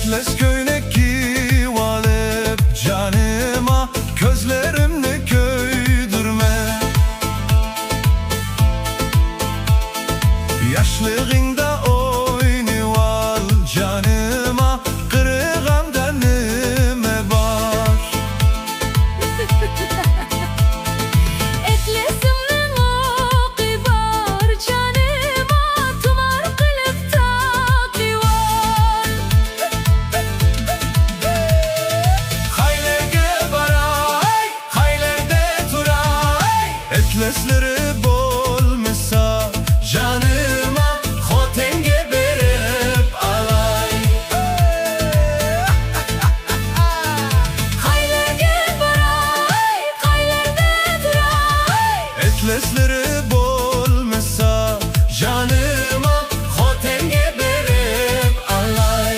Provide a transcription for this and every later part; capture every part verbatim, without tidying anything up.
ئەتلەس كۆينەك كىيىۋالىپ جانىما، كۆزلىرىمنى كۆيدۈرمە. ياشلىقىڭدا ئوينىۋال جانىما، قىرغامدا نېمە بار؟ ئەتلىسىمنىڭ ئوقى بار جانىما، تۇمار قىلىپ تاقىۋال. قايلىرىگە باراي، قايلىرىدا تۇراي، ئەتلەسلىرى بولمىسا، جانىما خوتەنگە بېرىپ ئالاي. قايلىرىگە باراي، قايلىرىدا تۇراي، ئەتلەسلىرى بولمىسا، جانىما خوتەنگە بېرىپ ئالاي.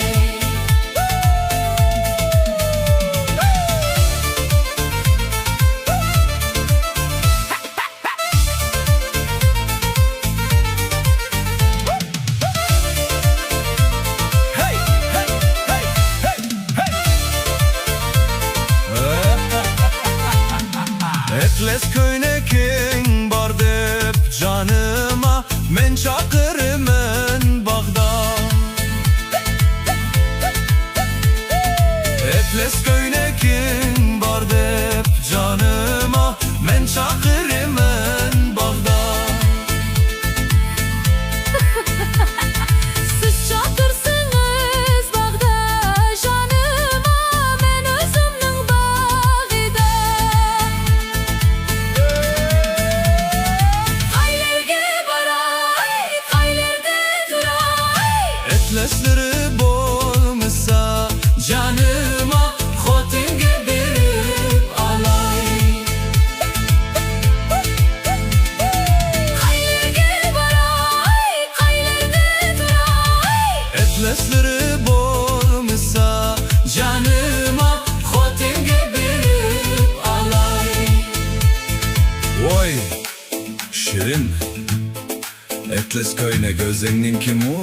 ئەتلەس كۆينىكىڭ بار دەپ جانىما، مەن چاقىرىمەن باغدا. ئەتلەس كۆينىكىڭ بار دەپ جانىما، مەن چاقىرىمەن باغدا. سىز چاقىرسىڭىز باغدا، جانىما، مەن ئۆزۈمنىڭ باغىدا. قايلىرىگە باراي، قايلىرىدا تۇراي، ئەتلەسلىرى بولمىسا، جانىما خوتەنگە بېرىپ ئالاي. قايلىرىگە باراي، قايلىرىدا تۇراي، ئەتلەسلىرى بولمىسا، جانىما خوتەنگە بېرىپ ئالاي. ۋاي، شېرىن، ئەتلەس كۆينەك ئۆزۈڭنىڭكىمۇ؟